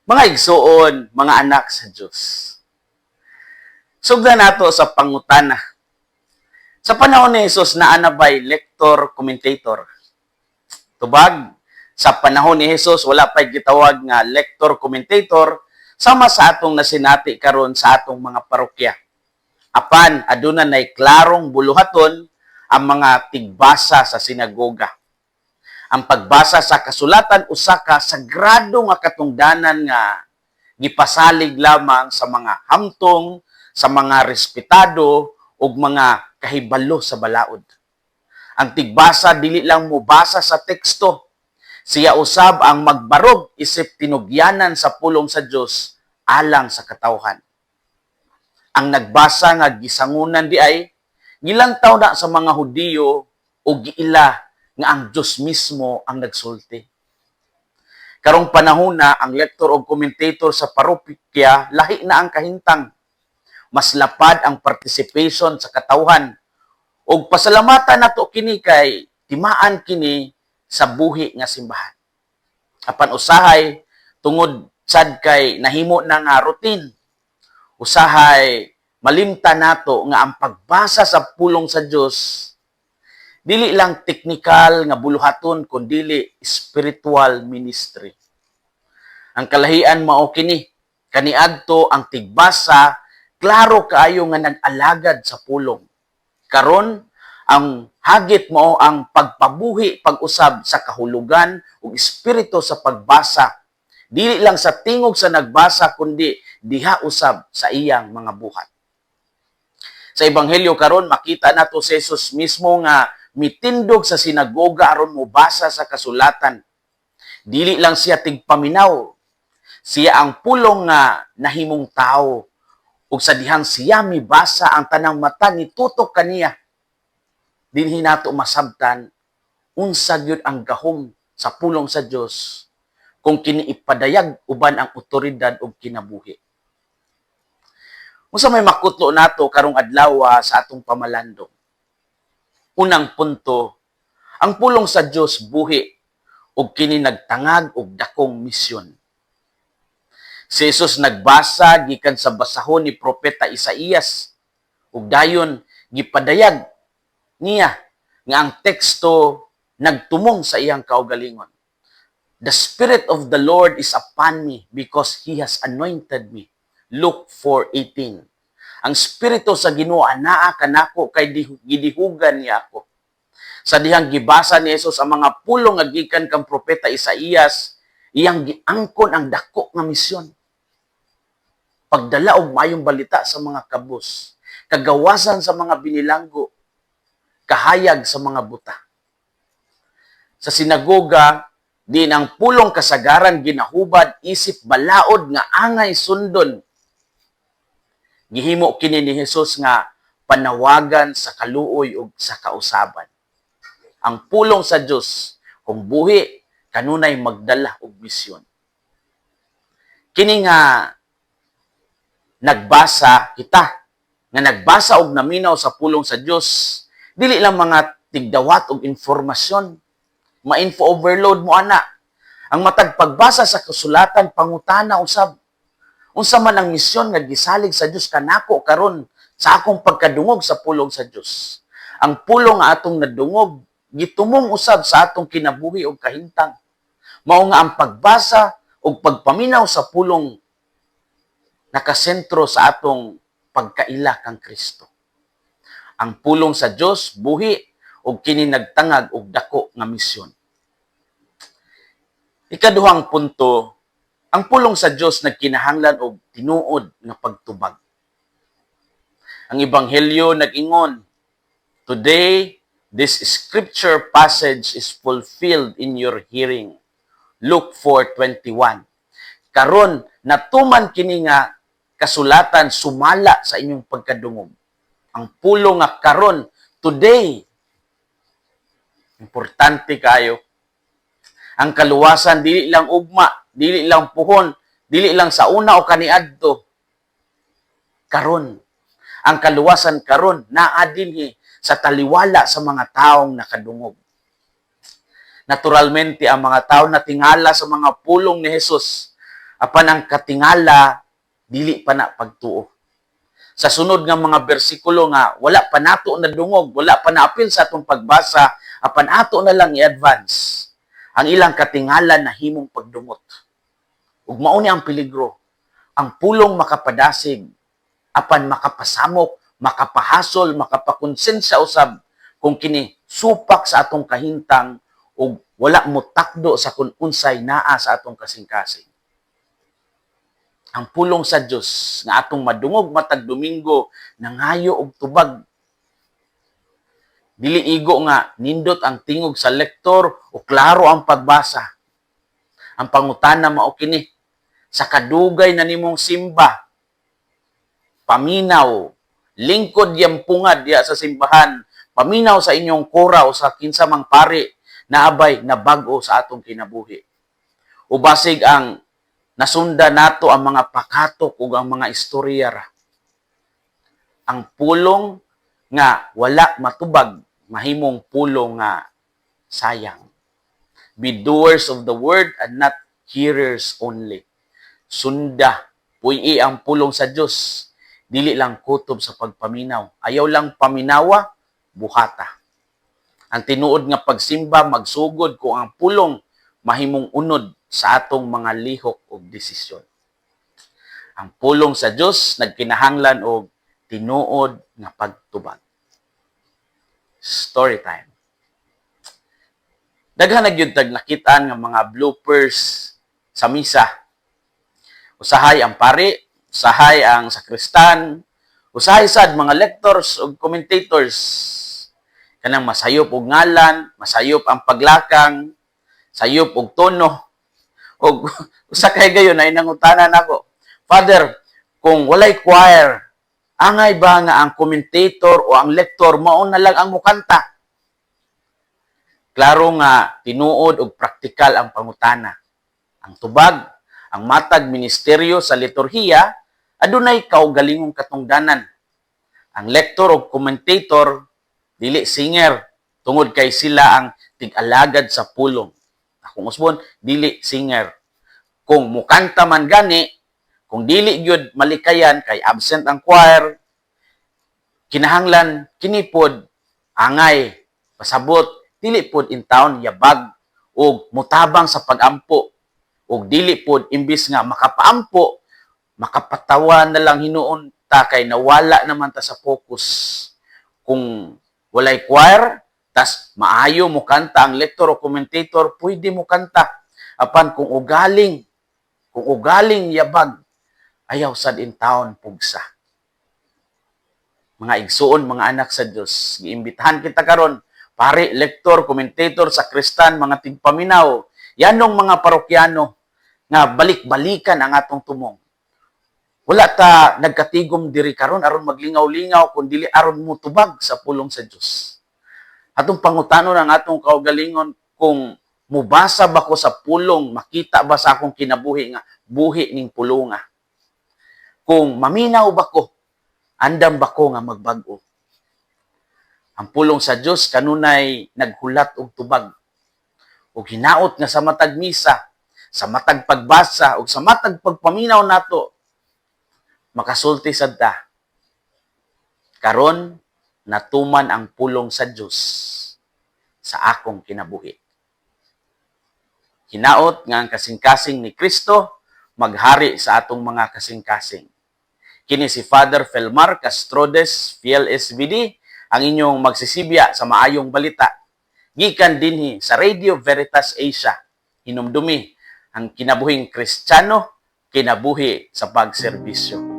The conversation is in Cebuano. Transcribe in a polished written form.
Mga igsuon, mga anak sa Dios. Sugdan nato sa pangutana. Sa panahon ni Jesus, naa na bay lector commentator? Tubag, sa panahon ni Jesus wala pa'y gitawag nga lector commentator sama sa atong nasinati karon sa atong mga parokya. Apan aduna nay klarong buluhaton ang mga tigbasa sa sinagoga. Ang pagbasa sa kasulatan usa ka sagrado nga katungdanan nga gipasalig lamang sa mga hamtong, sa mga respetado ug mga kahibalo sa balaod. Ang tigbasa dili lang mobasa sa teksto. Siya usab ang magbarog isip tinugyanan sa pulong sa Dios alang sa katawhan. Ang nagbasa nga gisangunan diay, gilantaw na sa mga Hudiyo o giila nga ang Dios mismo ang nagsulti. Karong panahon na ang lector o commentator sa parokya, lahi na ang kahintang. Mas lapad ang participation sa katawhan. Ug pasalamatan nato kini kay timaan kini sa buhi nga simbahan. Apan usahay, tungod sad kay nahimo na nga routine, usahay malimtan nato nga ang pagbasa sa pulong sa Dios dili lang teknikal nga buluhaton kundili spiritual ministry. Ang kalahian mao kini, kaniadto ang tigbasa klaro kaayo nga nag-alagad sa pulong. Karon ang hagit mao ang pagpabuhi pag-usab sa kahulugan ug espiritu sa pagbasa, dili lang sa tingog sa nagbasa kundi diha usab sa iyang mga buhat. Sa ebanghelyo karon, makita nato si Jesus mismo nga mitindog sa sinagoga aron mobasa sa kasulatan. Dili lang siya tigpaminaw. Siya ang pulong nga nahimong tao. Ug sa dihang siya mibasa, ang tanang mata nitutok kaniya. Dinhi nato masabtan unsa gyud ang gahom sa pulong sa Dios kung kini ipadayag uban ang otoridad ug kinabuhi. Unsa may makutlo nato karong adlaw sa atong pamalandong? Unang punto, ang pulong sa Dios buhi ug kini nagtangag og dakong misyon. Si Jesus nagbasa gikan sa basahon ni Propeta Isaías ug dayon gipadayag niya nga ang teksto nagtumong sa iyang kaugalingon. "The Spirit of the Lord is upon me because He has anointed me." Luke 4:18. Ang Espiritu sa Ginoo anaa kanako kay gidihugan niya ako. Sa dihang gibasa ni Jesus ang mga pulong nga gikan kang Propeta Isaías, iyang giangkon ang dako nga misyon. Pagdala og maayong balita sa mga kabus, kagawasan sa mga binilanggo, kahayag sa mga buta. Sa sinagoga, din ang pulong kasagaran ginahubad isip balaod nga angay sundon, gihimo kini ni Jesus nga panawagan sa kaluoy ug sa kausaban. Ang pulong sa Dios kung buhi, kanunay magdala og misyon. Kini nga nagbasa, kita nga nagbasa og naminaw sa pulong sa Dios, dili lang mga tigdawat og informasyon. Ma-info overload mo ana. Ang matag pagbasa sa kasulatan, pangutana usab: Unsa man ang misyon nga gisalig sa Dios kanako karon sa akong pagkadungog sa pulong sa Dios? Ang pulong nga atong nadungog gitumong usab sa atong kinabuhi ug kahintang. Mao nga ang pagbasa ug pagpaminaw sa pulong nakasentro sa atong pagkaila kang Kristo. Ang pulong sa Dios buhi ug kini nagtangag og dako nga misyon. Ikaduhang punto, ang pulong sa Dios nagkinahanglan og tinuod nga pagtubag. Ang ebanghelyo nag-ingon, "Today, this scripture passage is fulfilled in your hearing." Luke 4:21. Karon, natuman kini nga kasulatan sumala sa inyong pagkadungog. Ang pulong nga karon, today, importante kayo. Ang kaluwasan dili lang ugma, dili lang puhon, dili lang sa una o kaniadto. Karon. Ang kaluwasan karon naa dinhi sa taliwala sa mga taong nakadungog. Naturalmente, ang mga tao natingala sa mga pulong ni Jesus. Apan ang katingala, dili pa na pagtuo. Sa sunod nga mga bersikulo nga wala pa nato nadungog, wala pa naapil sa atong pagbasa, apan ato na lang i-advance. Ang ilang katingala nahimong pagdumot. Ug mao ni ang peligro. Ang pulong makapadasig, apan makapasamok, makapahasol, makapakonsensya usab kung kini supak sa atong kahintang ug wala mo takdo sa kung unsay naa sa atong kasing-kasing. Ang pulong sa Dios nga atong madungog matag Domingo nangayo og tubag. Dili igo nga nindot ang tingog sa lektor o klaro ang pagbasa. Ang pangutana mao kini: sa kadugay na nimong simba, paminaw, lingkod yampungad diya sa simbahan, paminaw sa inyong kora o sa kinsa mang pari, naabay na bag-o sa atong kinabuhi? O basig ang nasunda nato ang mga pakatok ug ang mga istorya ra? Ang pulong nga wala matubag mahimong pulong nga sayang. Be doers of the word and not hearers only. Sunda, puy ang pulong sa Dios. Dili lang kutob sa pagpaminaw. Ayaw lang paminawa, buhata. Ang tinuod nga pagsimba magsugod kung ang pulong mahimong unod sa atong mga lihok ug desisyon. Ang pulong sa Dios nagkinahanglan og tinuod nga pagtubag. Story time. Daghan na gyud tag nakitaan nga mga bloopers sa misa. Usahay ang pari, usahay ang sakristan, usahay sad mga lectors ug commentators. Kanang masayop og ngalan, masayop ang paglakang, sayop og tono. Og usa kay gayon ay nangutana nako, "Father, kung walay choir, angay ba nga ang commentator o ang lector mao na lang ang mukanta?" Klaro nga tinuod og praktikal ang pangutana. Ang tubag, ang matag ministeryo sa liturhiya adunay kaugalingong katungdanan. Ang lector o commentator dili singer tungod kay sila ang tig-alagad sa pulong. Akong usbon, dili singer. Kung mukanta man gani, kung dili gyud malikayan kay absent ang choir, kinahanglan kini pod angay pasabot, dili pod in town yabag og mutabang sa pagampo, og dili pod imbis nga makapaampo, makapatawa na lang hinuon ta kay nawala naman ta sa focus. Kung walay choir tas maayo mo kanta ang lector o commentator, pwede mo kanta, apan kung ugaling yabag, ayaw sad in town pugsa. Mga igsuon, mga anak sa Dios, giimbitahan kita karon, pari, lector, commentator, sakristan, mga tigpaminaw, yanong mga parokyano, nga balik-balikan ang atong tumong. Wala ta nagkatigom diri karon aron maglingaw-lingaw kun dili aron mutubag sa pulong sa Dios. Atong pangutanon ang atong kaugalingon kung mubasa ba ko sa pulong, makita ba sa akong kinabuhi nga buhi ning pulonga? Kung maminaw ba ko, andam ba ko nga magbag-o? Ang pulong sa Dios kanunay naghulat og tubag. Ug hinaot nga sa matag misa, sa matag pagbasa ug sa matag pagpaminaw nato, makasulti sad ta, "Karon natuman ang pulong sa Dios sa akong kinabuhi." Hinaot nga ang kasing-kasing ni Kristo maghari sa atong mga kasing-kasing. Kini si Father Felmar Castrodes, Fiel SVD, ang inyong magsisibya sa maayong balita. Gikan dinhi sa Radio Veritas Asia. Hinumdumi ang kinabuhing Kristiyano, kinabuhi sa pagserbisyo.